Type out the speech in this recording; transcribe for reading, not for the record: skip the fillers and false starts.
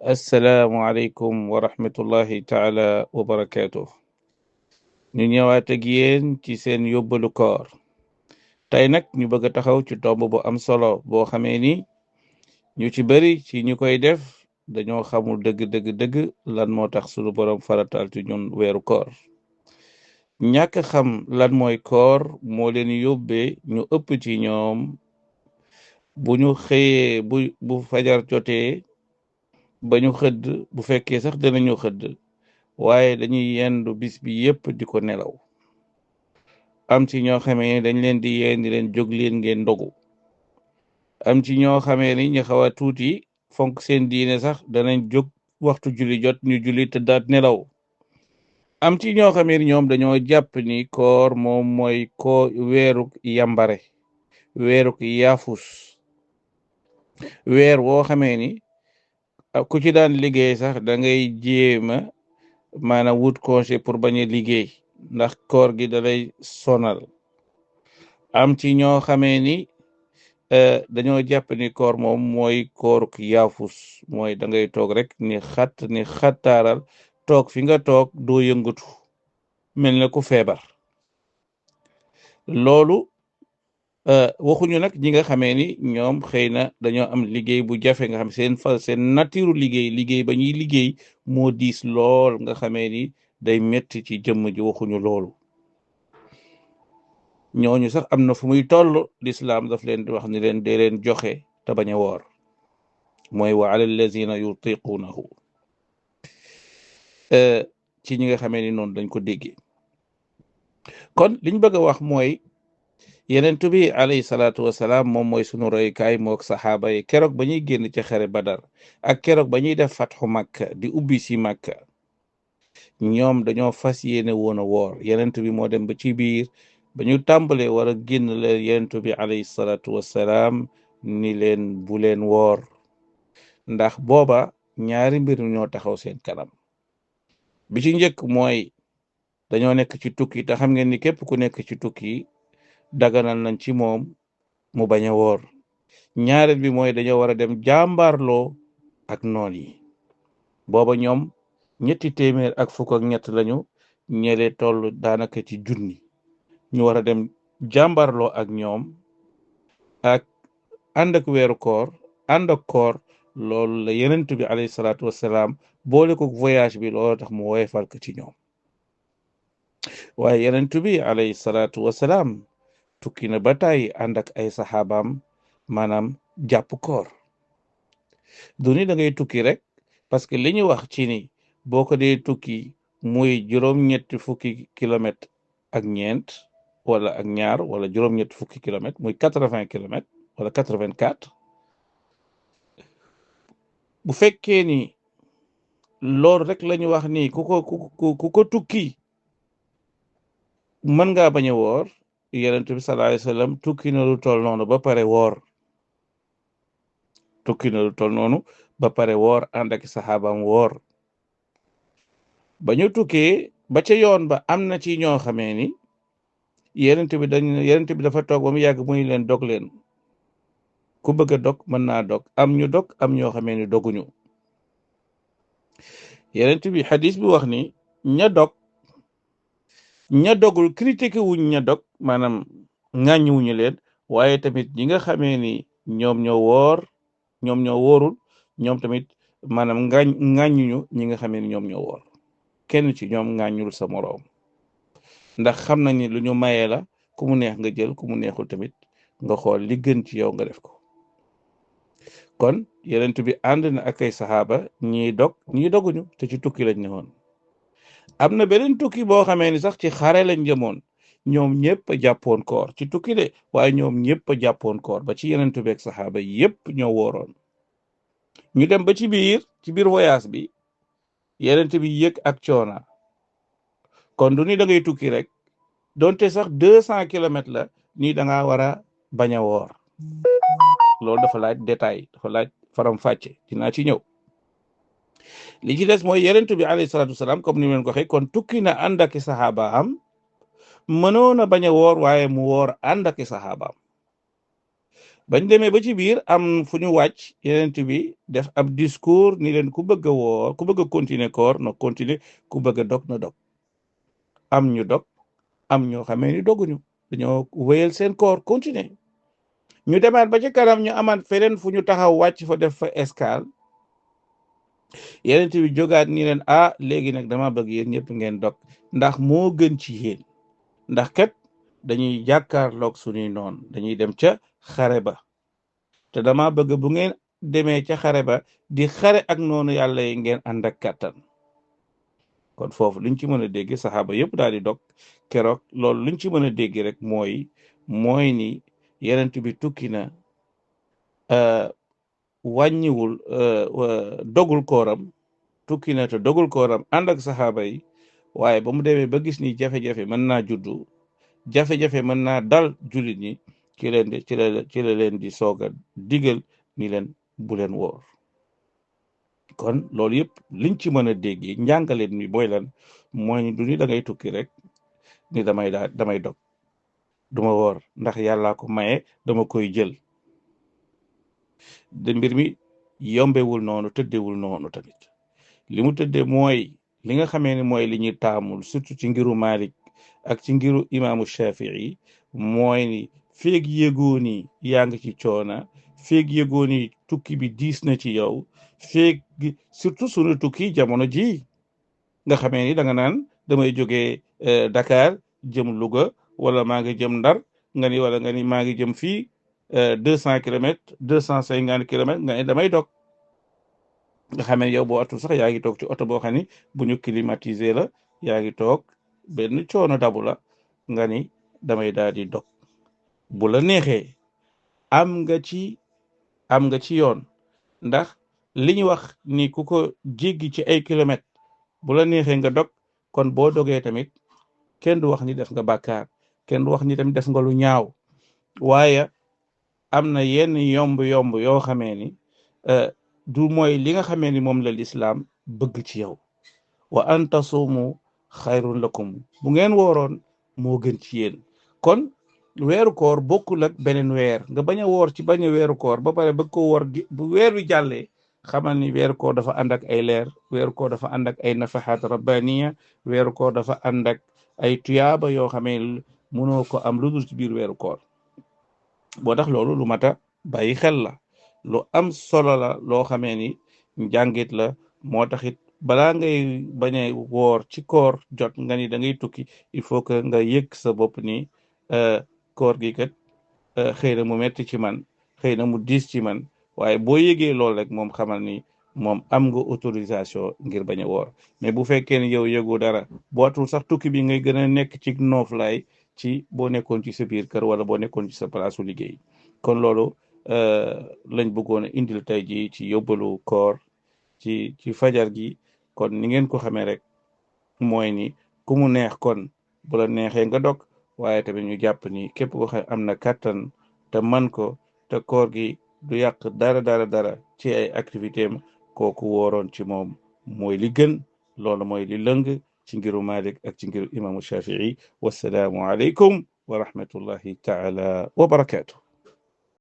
assalaamu aleykum wa rahmatullahi taala wa barakaatu. ñu ñëwaat ak yéen ci seen yóbbalu koor tey nag ñu bëgg a taxaw ci tomb bu am solo boo xamee ni ñu ci bari ci ñu koy def dañoo xamul dëgg lan moo tax sunu borom faratal ci ñun weeru koor. ñàkk xam lan mooy koor moo leen yóbbee ñu ëpp ci ñoom bu ñu xëyee bu fajar jotee ba ñu xëdd bu fekkee sax danañu xëdd waaye dañuy yendu bis bi yépp di ko nelaw. am ci ñoo xamee dañ leen di yee ni leen jóg leen ngeen ndogu. am ci ñoo xamee ni ñu xaw a tuuti fonk seen diine sax danañ jóg waxtu julli jot ñu julli tëddaat nelaw. am ci ñoo xamee ni ñoom dañoo jàpp ni koor moom mooy ko weeruk yambare, weeruk yaafus, weer woo xamee ni ku ci daan liggéey sax da ngay jéema maanaam wut congé pour bañ a liggéey ndax koor gi dalay sonal. am ci ñoo xamee ni dañoo jàpp ni koor moom mooy kooruk yaafus, mooy da ngay toog rek ni xattaaral toog fi nga toog doo yëngatu mel na ku feebar. loolu waxuñu nag ñi nga xamee ni ñoom xëy na dañoo am liggéey bu jafe nga xam seen natiru liggéey ba ñuy liggéey moo diis lool nga xamee ni day metti ci jëmm ji. waxuñu loolu, ñooñu sax am na fu muy toll lislaam daf leen di wax ni leen dee leen joxe te bañ a woor, mooy wa ala allazina yutiqunahu ci ñi nga xamee ni noonu dañ ko déggee. kon liñ bëgg a wax mooy yenent bi alayhi salaatu wasalaam moom mooy sunu roykaay mook saxaaba yi keroog ba ñuy génn ci xare badar ak keroog ba ñuy def fatxu màkka di ubbi si màkka ñoom dañoo fas yéene woon a woor. yenent bi moo dem ba ci biir ba ñu tàmbalee war a génn leen yenent bi alayhi salaatu wasalaam ni leen bu leen woor, ndax booba ñaari mbir ñoo taxaw seen kanam. bi ci njëkk mooy dañoo nekk ci tukki te xam ngeen ni képp ku nekk ci tukki daganal nañ ci moom mu bañ a woor. ñaareel bi mooy dañoo war a dem jàmbaarloo ak noon yi. booba ñoom 300 lañu, ñele toll daanaka ci junni. ñu war a dem jàmbaarloo ak ñoom ak ànd ak weeru koor, ànd ak koor. loolu la yenent bi alayhi salaatu wassalaam boole ko voyage bi loolu tax mu woyefal ko ci ñoom. waaye yenent bi alayhi salaatu wassalaam tukki na ba tàyyi ànd ak ay saxaabaam maanaam jàpp koor. du ni da ngay tukki rek parce que li ñu wax ci ni boo ko dee tukki muy juróom-ñetti fukki kilomètre ak ñeent wala ak ñaar wala juróom-ñetti fukki kilomètre muy 80 kilomètres wala 84. bu fekkee ni loolu rek la ñu wax ni ku ko tukki mën ngaa bañ a woor. yonent bi sallallahu alayhi wasallam tukki na lu toll noonu ba pare woor. tukki na lu toll noonu ba pare woor ànd ak saxaabam woor. ba ñu tukkee ba ca yoon ba am na ci ñoo xamee ni yonent bi dafa toog ba mu yàgg muy leen dog leen, ku bëgg a dog mën naa dog. am ñu dog am ñoo xamee ni doguñu. yonent bi xadis bi wax ni ña dogul critiqué wuñ ña dog, maanaam ŋàññi wuñu leen, waaye tamit ñi nga xamee ni ñoom ñoo woorul ñoom tamit maanaam ŋàññuñu ñi nga xamee ni ñoom ñoo woor. kenn ci ñoom ŋàññul sa moroom ndax xam nañ ni lu ñu mayee la, ku mu neex nga jël, ku mu neexul tamit nga xool li gën ci yow nga def ko. kon yenent bi ànd na ak ay saxaaba, ñii dog ñii doguñu te ci tukki lañ ne woon. am na beneen tukki boo xamee ni sax ci xare lañ jëmoon, ñoom ñëpp a jàppoon koor ci tukki de, waaye ñoom ñëpp a jàppoon koor ba ci yenent bi ak saxaaba yépp ñoo wooroon. ñu dem ba ci biir voyage bi yenent bi yëg ak coona. kon du ni da ngay tukki rek donte sax 200 kilomètres la nii da ngaa war a bañ a woor. loolu dafa laaj détail, dafa laaj faram fàcce, dinaa ci ñëw. li ci des mooy yenent bi alayhi salaatu wasalaam comme ni leen ko waxee, kon tukki na ànd ak saxaabaam, mënoon a bañ a woor waaye mu woor ànd ak saxaabaam. bañ demee ba ci biir am fu ñu wàcc yenent bi def ab discours ni leen ku bëgg a woor ku bëgg a continuer koor na continuer ku bëgg a dog na dog am ñu dog am ñoo xamee ni doguñu dañoo wéyal seen koor continuer ñu demaat ba ci kanam ñu amaat feneen fu ñu taxaw wàcc fa def fa escale yenent bi jógaat ni leen léegi nag dama bëgg yéen ñëpp ngeen dog ndax moo gën ci yéen ndax kat dañuy jàkkaarloog suñuy noon dañuy dem ca xare ba te dama bëgg bu ngeen demee ca xare ba di xare ak noonu yàlla yi ngeen ànd ak kàttan kon foofu luñ ci mën a dégg saxaaba yëpp daal di dog keroog loolu luñ ci mën a dégg rek mooy ni yenent bi tukki na wàññiwul dogul kooram tukki na te dogul kooram ànd ak saxaaba yi waaye ba mu demee ba gis ni jafe-jafe mën naa juddu jafe-jafe mën naa dal jullit ñi ci la leen di soog a digal ni leen bu leen woor kon loolu yëpp liñ ci mën a déggee njàngaleen mi mooy lan mooy ni du ni da ngay tukki rek ni damay dog duma woor ndax yàllaa ko maye dama koy jël de mbir mi yombewul noonu tëddewul noonu tamit li mu tëdde mooy li nga xamee ne mooy li ñuy taamul surtout ci ngiru Malik ak ci ngiru imaamu Shafii mooy ni feeg yëgoo ni yaa ngi ci coona feeg yëgoo ni tukki bi diis na ci yow feeg surtout sunu tukki jamono ji nga xamee ni da nga naan damay jógee Dakar jëm Louga wala maa ngi jëm Ndar nga ni wala nga ni maa ngi jëm fii 200 kilomètres 250 kilomètres nga ni damay dog nga xamee yow boo atul sax yaa ngi toog ci oto boo xam ni bu ñu climatisé la yaa ngi toog benn coono dabu la nga ni damay daal di dog bu la neexee am nga ci yoon ndax li ñu wax ni ku ko jéggi ci ay kilomètres bu la neexee nga dog kon boo dogee tamit kenn du wax ni def nga bàkkaar kenn du wax ni tamit def nga lu ñaaw waaye am na yenn yomb yoo xamee ni du mooy li nga xamee ni moom la lislaam bëgg ci yow wa an tasuumu xayrun lakum bu ngeen wooroon moo gën ci yéen kon weeru koor bokkul ak beneen weer nga bañ a woor ci bañ a weeru koor ba pare bëgg ko woor bu weer wi jàllee xamal ni weeru koor dafa ànd ak ay leer weeru koor dafa ànd ak ay nafaxaat rabbaniya weeru koor dafa ànd ak ay tuyaaba yoo xamee mënoo ko am lu dul ci biir weeru koor boo tax loolu lu mata bàyyi xel la lu am solo la loo xamee ni njàngit la moo taxit balaa ngay bañ a woor ci koor jot nga ni da ngay tukki il faut que nga yëg sa bopp ni koor gi kat xëy na mu metti ci man xëy na mu diis ci man waaye boo yëgee lool rek moom xamal ni moom am nga autorisation ngir bañ a woor mais bu fekkee ne yow yëgu dara bootul sax tukki bi ngay gën a nekk ci nooflaay ci boo nekkoon ci sa biir kër wala boo nekkoon ci sa palaasu liggéey kon loolu lañ bëggoon a indil tey ji ci yóbbalu koor ci fajar gi kon ni ngeen ko xamee rek mooy ni ku mu neex kon bu la neexee nga dog waaye tamit ñu jàpp ni képp ko xam am na kàttan te man ko te koor gi du yàq dara ci ay activité am kooku wooroon ci moom mooy li gën loolu mooy li lëng ci ngiru Malik ak ci ngiru imaamu Shafii wassalaamu aleykum wa rahmatullahi taala wa barakaatu